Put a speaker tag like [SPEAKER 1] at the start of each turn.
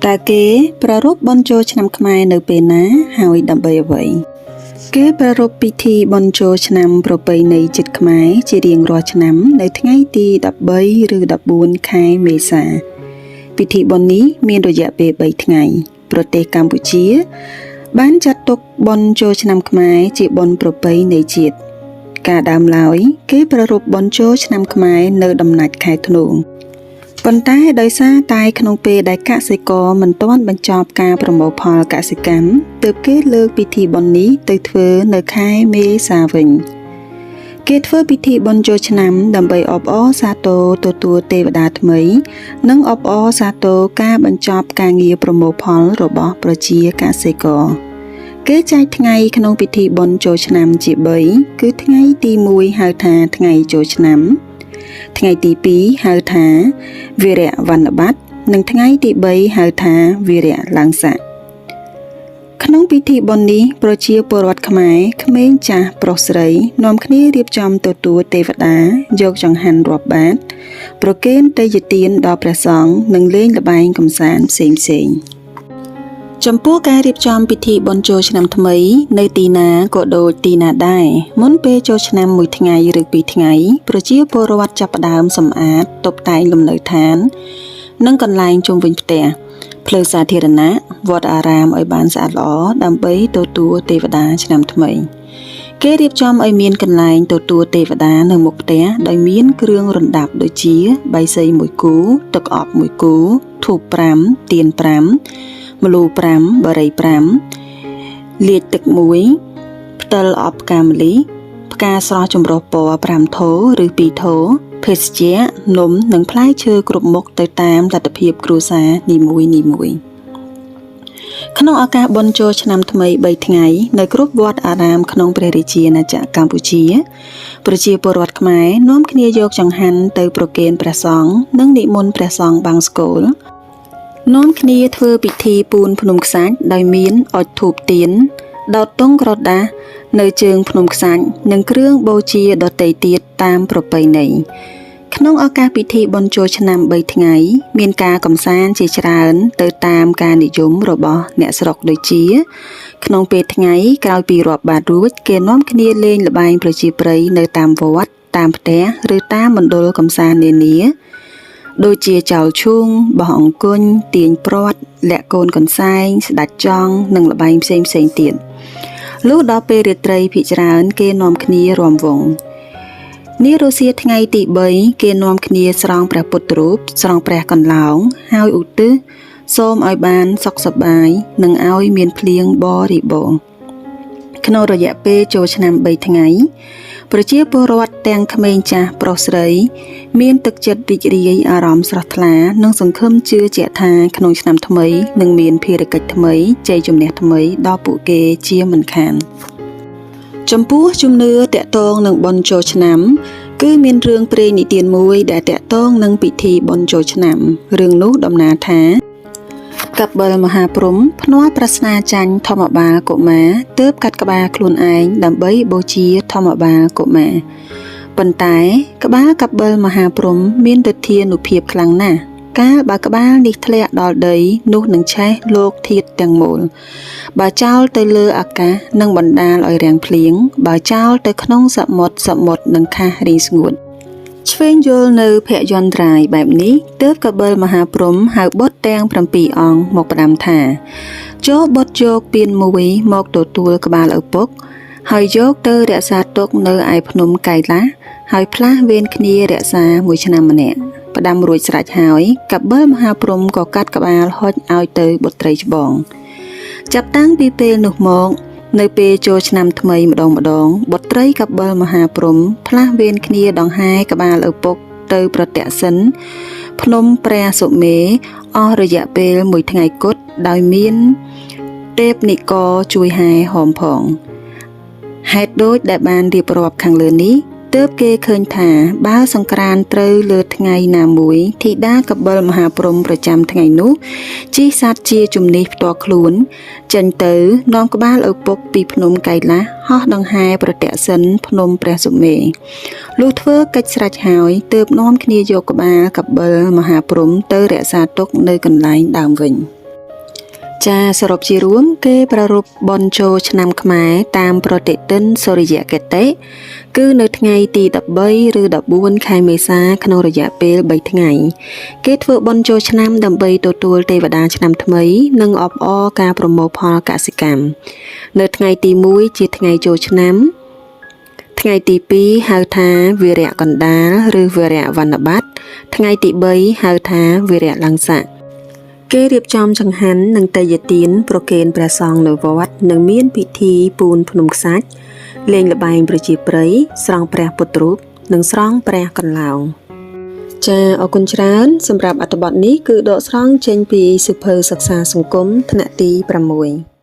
[SPEAKER 1] តើគេប្រារព្ធបុណ្យចូលឆ្នាំខ្មែរនៅពេលណាហើយដើម្បីអ្វីគេប្រារព្ធពិធីបុណ្យចូលឆ្នាំប្រពៃណីជាតិខ្មែរជារៀងរាល់ឆ្នាំនៅថ្ងៃទី13ឬ14ខែមេសាពិធីបុណ្យនេះមានរយៈពេល3ថ្ងៃប្រទេសកម្ពុជា បានចាត់ទុកបុណ្យចូលឆ្នាំខ្មែរជាបុណ្យប្រពៃណីជាតិកាលដើមឡើយគេប្រារព្ធបុណ្យចូលឆ្នាំខ្មែរនៅដំណាច់ខែធ្នូប៉ុន្តែដោយសារតែក្នុងពេលដែលកសិករមិនទាន់បញ្ចប់ការប្រមូលផលកសិកម្មទើបគេលើកពិធីបុណ្យនេះទៅធ្វើនៅខែមេសាវិញគេធ្វើពិធីបុណ្យចូលឆ្នាំដើម្បីអបអរសាទរទទួលទេវតាថ្មី និងអបអរសាទរការបញ្ចប់ការងារប្រមូលផលរបស់ប្រជាកសិករគេចែកថ្ងៃក្នុងពិធីបុណ្យចូលឆ្នាំជា3គឺថ្ងៃទី1ហៅថាថ្ងៃចូលឆ្នាំថ្ងៃទី2ហៅថាវិរៈវណ្ណបត្រនិងថ្ងៃទី3ហៅថាវិរៈឡើងស័កក្នុងពិធីបុណ្យនេះប្រជាពលរដ្ឋខ្មែរក្មេងចាស់ប្រុសស្រីនាំគ្នារៀបចំទទួលទេវតាយកចង្ហាន់រាប់បាតប្រគេនទេយ្យទានដល់ព្រះសង្ឃនិងលេងល្បែងកម្សាន្តផ្សេងៗចំពោះការរៀបចំពិធីបុណ្យចូលឆ្នាំថ្មីនៅទីណាក៏ដូចទីណាដែរមុនពេលចូលឆ្នាំមួយថ្ងៃឬពីរថ្ងៃប្រជាពលរដ្ឋចាប់ផ្ដើមសម្អាតតុបតែងលំនៅឋាននិងកន្លែងជុំវិញផ្ទះផ្លូវសាធារណៈវត្តអារាមឲ្យបានស្អាតល្អដើម្បីទទួលទេវតាឆ្នាំថ្មីគេរៀបចំឲ្យមានកន្លែងទទួលទេវតានៅមុខផ្ទះដោយមានគ្រឿងរណ្ដាប់ដូចជាបាយសីមួយគូទឹកអប់មួយគូធូប5ទៀន5ម្លូ5បារី5លាជទឹក1ផ្តិលអប់ផ្កាម្លិះផ្កាស្រស់ចម្រុះពណ៌5ថូឬ2ថូភេសជ្ជៈនំនិងផ្លែឈើគ្រប់មុខទៅតាមលទ្ធភាពគ្រួសារនីមួយៗក្នុងឱកាសបុណ្យចូលឆ្នាំថ្មី3ថ្ងៃនៅគ្រប់វត្តអារាមក្នុងព្រះរាជាណាចក្រកម្ពុជាប្រជាពលរដ្ឋខ្មែរនាំគ្នាយកចង្ហាន់ទៅប្រគេនព្រះសង្ឃនិងនិមន្តព្រះសង្ឃបង្សុកូលនាំគ្នាធ្វើពិធីពូនភ្នំខ្សាច់ដោយមានអុជធូបទៀនដោតទង់ក្រដាសនៅជើងភ្នំខ្សាច់និងគ្រឿងបូជាដទៃទៀតតាមប្រពៃណីក្នុងឱកាសពិធីបុណ្យចូលឆ្នាំ3ថ្ងៃមានការកម្សាន្តជាច្រើនទៅតាមការនិយមរបស់អ្នកស្រុកដូចជាក្នុងពេលថ្ងៃក្រោយពីរាប់បាតរួចគេនាំគ្នាលេងល្បែងប្រជាប្រិយនៅតាមវត្តតាមផ្ទះឬតាមមណ្ឌលកម្សាន្តនានាដូចជាចោលឈូងបោះអង្គញ់ទាញព្រ័ត្រលាក់កូនកន្សែងស្ដាច់ចង់និងល្បែងផ្សេងៗទៀតលុះដល់ពេលរាត្រីភាគច្រើនគេនាំគ្នារាំវង់នារសៀលថ្ងៃទី3គេនាំគ្នាស្រង់ព្រះពុទ្ធរូបស្រង់ព្រះកន្លោងហើយឧទ្ទិសសូមឲ្យបានសុខសប្បាយនិងឲ្យមានភ្លៀងបរិបូរណ៍ក្នុងរយៈពេលចូលឆ្នាំ3ថ្ងៃប្រជាពលរដ្ឋទាំងក្មេងចាស់ប្រុសស្រីមានទឹកចិត្តរីករាយអារម្មណ៍ស្រស់ថ្លានិងសង្ឃឹមជឿជាក់ថាក្នុងឆ្នាំថ្មីនឹងមានភារកិច្ចថ្មីជ័យជំនះថ្មីដល់ពួកគេជាមិនខានចំពោះជំនឿតាក់ទងនឹងបុណ្យចូលឆ្នាំគឺមានរឿងព្រេងនិទានមួយដែលតាក់ទងនឹងពិធីបុណ្យចូលឆ្នាំរឿងនោះដំណាលថាកបិលមហាព្រហ្មភ្នាល់ប្រស្នាចាញ់ធម្មបាលកុមារទើបកាត់ក្បាលខ្លួនឯងដើម្បីបូជាធម្មបាលកុមារប៉ុន្តែក្បាលកបិលមហាព្រហ្មមានឫទ្ធានុភាពខ្លាំងណាស់កាលបើក្បាលនេះធ្លាក់ដល់ដីនោះនឹងឆេះលោកធាតុទាំងមូលបើចោលទៅលើអាកាសនឹងបណ្ដាលឲ្យរាំងភ្លៀងបើចោលទៅក្នុងសមុទ្រសមុទ្រនឹងខះរីងស្ងួតឆ្វេងយល់នៅភយន្តរាយបែបនេះទើបកបិលមហាព្រហ្មហៅបុត្រទាំង7អង្គមកផ្ដាំថាចូលបុត្រយកពានមួយមកទទួលក្បាលឪពុកហើយយកទៅរក្សាទុកនៅឯភ្នំកៃឡាសហើយផ្លាស់វេនគ្នារក្សាមួយឆ្នាំម្នាក់ផ្ដាំរួចស្រេចហើយកបិលមហាព្រហ្មក៏កាត់ក្បាលហុចឲ្យទៅបុត្រីច្បងចាប់តាំងពីពេលនោះមកនៅពេលចូលឆ្នាំថ្មីម្ដងបុត្រីកបិលមហាព្រហ្មផ្លាស់វេនគ្នាដង្ហែក្បាលឪពុកទៅប្រទក្សិណភ្នំព្រះសុមេអស់រយៈពេលមួយថ្ងៃគត់ដោយមានទេពនិករជួយហែហោមផងហេតុដូចដែលបានរៀបរាប់ខាងលើនេះទើបគេឃើញថាបើសង្ក្រាន្តត្រូវលើថ្ងៃណាមួយធីតាកបិលមហាព្រហ្មប្រចាំថ្ងៃនោះជិះសត្វជាជំនិះផ្ទាល់ខ្លួនចេញទៅនាំក្បាលឪពុកពីភ្នំកៃឡាសហោះដង្ហែប្រទក្សិណភ្នំព្រះសុមេលុះធ្វើកិច្ចស្រេចហើយទើបនាំគ្នាយកក្បាលកបិលមហាព្រហ្មទៅរក្សាទុកនៅកន្លែងដើមវិញ។ ចាសរុបជារួមគេប្រារព្ធបុណ្យចូលឆ្នាំខ្មែរតាមប្រតិទិនសូរិយគតិគឺនៅថ្ងៃទី13ឬ14ខែមេសាក្នុងរយៈពេល3ថ្ងៃ គេធ្វើបុណ្យចូលឆ្នាំដើម្បីទទួលទេវតាឆ្នាំថ្មី និងអបអរការប្រមូលផលកសិកម្មនៅថ្ងៃទី1ជាថ្ងៃចូលឆ្នាំ ថ្ងៃទី2ហៅថាវិរៈកណ្ដាលឬវិរៈវណ្ណបត្រថ្ងៃទី3ហៅថាវិរៈលង្សៈគេរៀបចំចង្ហាន់និងទេយ្យទានប្រគេនព្រះសង្ឃនៅវត្តនិងមានពិធីពូនភ្នំខ្សាច់លេងល្បែងប្រជាប្រិយស្រង់ព្រះពុទ្ធរូបនិងស្រង់ព្រះកន្លោងចាអរគុណច្រើនសម្រាប់អត្ថបទនេះគឺដកស្រង់ចេញពីសៀវភៅសិក្សាសង្គមថ្នាក់ទី6។